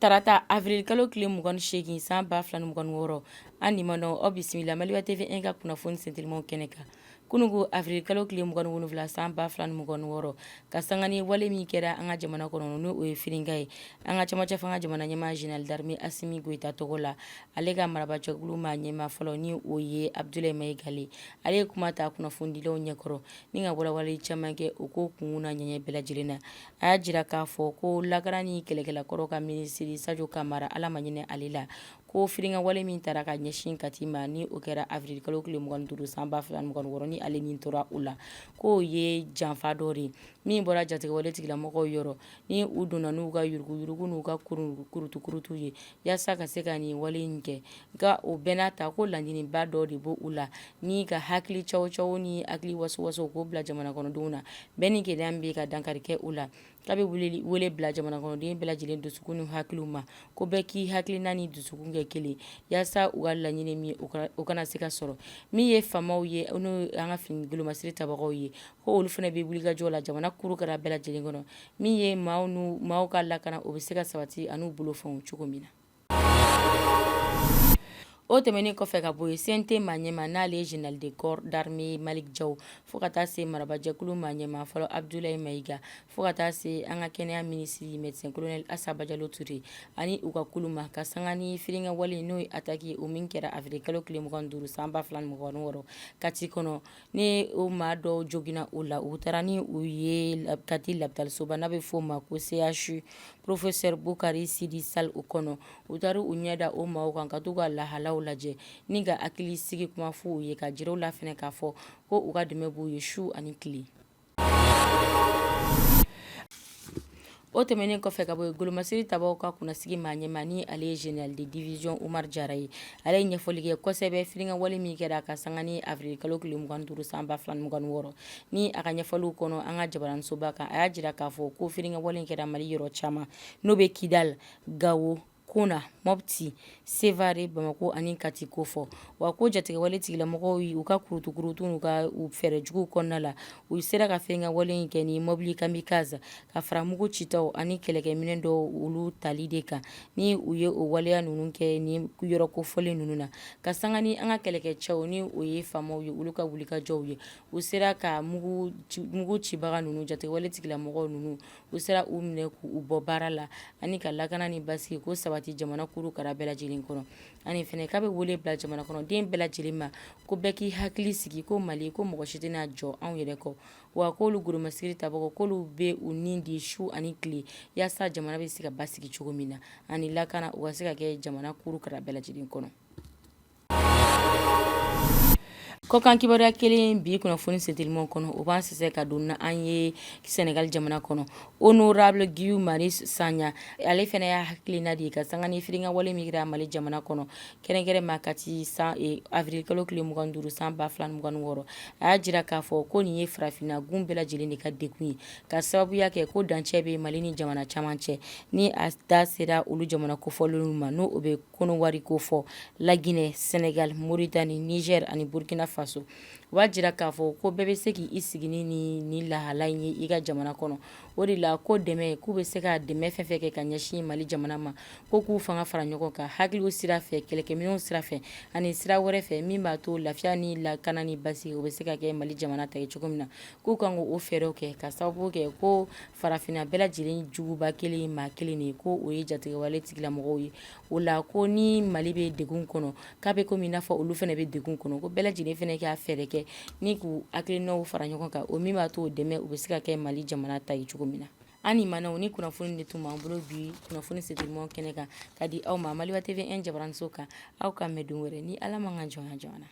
Tarata avril kalo tile 28 san 2026, an limanaw, aw bisimila Maliba TV 1 ka kunnafoni sentelimaw kɛnɛ kan. Kununko avril kalo tile 27 san 2026, ka sanga ni wale min kɛra an ka jamana kɔnɔ, n'o ye firinkan ye an ka cɛmancɛ fanga jamana ɲɛmaa général d'armée Asimi Goyita tɔgɔ la, ale ka marabajɛkulu maa ɲɛmaa fɔlɔ, ni o ye Abudulayi Mayiga ye, ale ye kuma ta kunnafonidilaw ɲɛkɔrɔ ni ka walawalali caman kɛ o ko kun na ɲɛɲɛ bɛɛ lajɛlen na. A y'a jira k'a fɔ ko lakana ni kɛlɛkɛlakɔrɔ ka minisiri Sajo Kamara, Ala ma ɲinɛ ale la, ko firinkan wale min taara ka ɲɛsin Kati ma, ni o kɛra avril kalo tile 25 san 2026, ni ale ni tora o la, k'o ye janfa dɔ de ye min bɔra jatigɛwale tigilamɔgɔw yɔrɔ, ni u donna n'u ka yuruguyurugu n'u ka kurutukurutu ye yaasa ka se ka nin wale in kɛ. Nka o bɛɛ n'a ta, ko laɲiniba dɔ de b'u la, ni ka hakili cawo ni hakili wasowaso k'o bila jamana kɔnɔdenw na, bɛn ni kelenya bɛ ka dankari kɛ u la. K'a bɛ wele bila jamana kɔnɔden bɛɛ lajɛlen dusukun ni hakiliw ma, ko bɛɛ k'i hakilina ni dusukun kɛ kelen yaasa u ka laɲini min o kana se ka sɔrɔ. Min ye faamaw ye, n'o an ka fini golomasiri tabagaw ye, ko olu fana bɛ wulikajɔ la jamana kurukara bɛɛ lajɛlen kɔnɔ, min ye maaw ka lakana o bɛ se ka sabati an'u bolofɛnw cogo min na. O tɛmɛnen kɔfɛ ka bɔ yen, CNT maa ɲɛmaa, n'ale ye général de corps d'armée Malick Diaw, fo ka taa se marabajɛkulu maa ɲɛmaa fɔlɔ Abdoulaye Maïga, fo ka taa se an ka kɛnɛya minisiri médecin colonel Assa Badialo Touré ani u ka kulu ma, ka sanga ni firinkan wale, n'o ye attaque, o min kɛra avril kalo tile 25 san 2026 Kati kɔnɔ, ni o maa dɔw joginna o la, u taara ni u ye Kati lapitalisoba n'a bɛ f'o ma ko CHU professeur Bukari Sidi Sall o kɔnɔ. U taara u ɲɛ da o maaw kan ka t'u ka lahalaw lajɛ ni ka hakili sigi kuma fɔ u ye, ka jira u la fana k'a fɔ ko u ka dɛmɛ b'u ye su ani tile. O tɛmɛnen kɔfɛ ka bɔ yen, golomasiri tabaw ka kunnasigi maa ɲɛmaa, ni ale ye général de division Umar Jara ye, ale ye ɲɛfɔli kɛ kosɛbɛ firinkan wale min kɛra ka sanga ni avril kalo tile 25 san 2026. Ni a ka ɲɛfɔliw kɔnɔ an ka jabaraninsoba kan, a y'a jira k'a fɔ ko firinkan wale kɛra Mali yɔrɔ caman, n'o bɛ Kidal, Gawo, Kona, Mopti, Sevare, Bamakɔ ani Kati kofɔ. Wa ko jatigɛwale tigilamɔgɔw ye u ka kurutukurutu n'u ka fɛɛrɛ juguw kɔnɔna la, u sera ka firinkan wale in kɛ ni mobili kamikaze, ka fara mugu citaw ani kɛlɛkɛminɛn dɔw olu tali de kan, ni u ye o waleya ninnu kɛ ni yɔrɔ kofɔlen ninnu na. Ka sanga ni an ka kɛlɛkɛcɛw, ni o ye faamaw ye, olu ka wulikajɔw ye, u sera ka mugu cibaga ninnu, jatigɛwale tigilamɔgɔw ninnu, u sera u minɛ k'u bɔ baara la, ani ka lakana ni basigi ko sabati jamana kurukara bɛɛ lajɛlen kɔnɔ. Ani fana k'a bɛ wele bila jamana kɔnɔden bɛɛ lajɛlen ma, ko bɛɛ k'i hakili sigi, ko Mali, ko mɔgɔ si tɛna jɔ anw yɛrɛ kɔ. Wa k'olu golomasiri tabagaw, k'olu bɛ u ni di su ani tile yaasa jamana bɛ se ka basigi cogo min na, ani lakana u ka se ka kɛ jamana kurukara bɛɛ lajɛlen kɔnɔ. Kɔkan kibaruya kelen bi kunnafoni sentelimaw kɔnɔ, o b'an sɛsɛ ka don an ye Senegal jamana kɔnɔ. Honorable Guy Marius Sagna, ale fana y'a hakilina di ka sanga ni firinkan wale min kɛra Mali jamana kɔnɔ, kɛrɛnkɛrɛn ma Kati san avril kalo tile 25 san 2026. A y'a jira k'a fɔ ko nin ye farafinna gun bɛɛ lajɛlen de ka degun ye, ka sababuya kɛ ko dancɛ bɛ Mali ni jamana caman cɛ, ni a da sera olu jamana kofɔlenw ma, n'o bɛ Kɔnɔwari ko fɔ, Laginɛ, Senegal, Moritani, Niger ani Burkina Faso. U b'a jira k'a fɔ ko bɛɛ bɛ se k'i sigi ni nin lahala in ye i ka jamana kɔnɔ. O de la ko dɛmɛ, k'u bɛ se ka dɛmɛ fɛn fɛn kɛ ka ɲɛsin Mali jamana ma, ko k'u fanga fara ɲɔgɔn kan hakiliw sira fɛ, kɛlɛkɛminɛnw sira fɛ ani sira wɛrɛ fɛ, min b'a to lafiya ni lakana ni basigi o bɛ se ka kɛ Mali jamana ta ye cogo min na, k'u kan k'o fɛɛrɛw kɛ, ka sababu kɛ ko farafinna bɛɛ lajɛlen juguba kelen maa kelen de, ko o ye jatigɛwale tigilamɔgɔw ye. O la ko ni Mali bɛ degun kɔnɔ, k'a bɛ komi i n'a fɔ olu fana bɛ degun kɔnɔ, ko bɛɛ lajɛlen fana k'a fɛɛrɛ kɛ ni k'u hakilinaw fara ɲɔgɔn kan, o min b'a to dɛmɛ u bɛ se ka kɛ Mali jamana ta ye cogo min na. An limanaw, ni kunnafoni de tun b'an bolo bi kunnafoni sentelimaw kɛnɛ kan ka di aw ma Maliba TV 1 jabaraninso kan. Aw ka mɛn don wɛrɛ ni Ala ma ka jɔnya jɔn na.